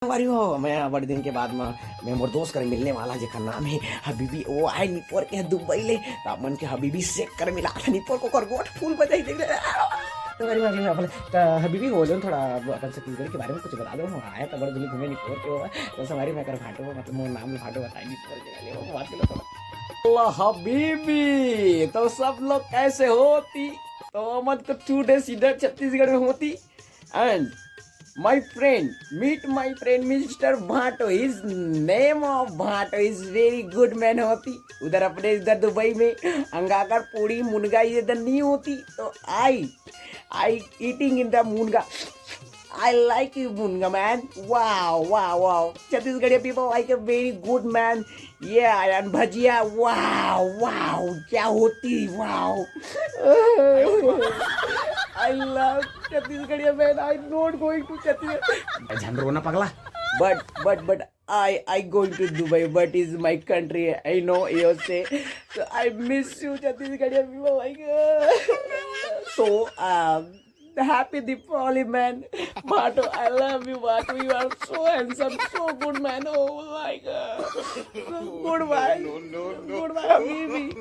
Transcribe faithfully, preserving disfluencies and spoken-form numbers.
संगवारी हो, मैं बड़े दिन के बाद म मैं मोर दोस्त कर मिलने वाला, जेकर नाम है हबीबी। वो आए निपोर के दुबई ले, त मन के हबीबी सेक कर मिला था निपोर को, कर गोठ फूल बजाई दे। संगवारी हो, मैं अपन त हबीबी हो, लेकिन थोड़ा अपन छत्तीसगढ़ के बारे में कुछ बता दो। हम आया त बड़ दिल्ली घूमे निपोर के हो, त संगवारी मैं कर भाटो, मतलब मोर नाम भाटो बताई निपोर के, ले वो बात कर लो। तो हबीबी, तो सब लोग कैसे होती? तो मत को टू डे सीधा छत्तीसगढ़ में होती। And my friend, meet my friend Mister भाटो, his name of भाटो is very good man होती। उधर अपने इधर दुबई में अंगाकर पूड़ी मुनगा ये इधर नहीं होती, तो I, I eating in the मुनगा। I like you मुनगा man। Wow, wow, wow। Chhattisgarhiya people like a very good man। Yeah, and bhajiya, wow, wow, क्या होती, wow। I love Chhattisgarhiya man। I not going to Chhattisgarh. झन रोना पगला। But, but, but I, I going to Dubai, but is my country, I know you say। So I miss you Chhattisgarhiya people, like, so, um, happy Deepavali man। भाटो, I love you भाटो, you are so handsome, so good man। Oh my God। Goodbye। Goodbye Habibi.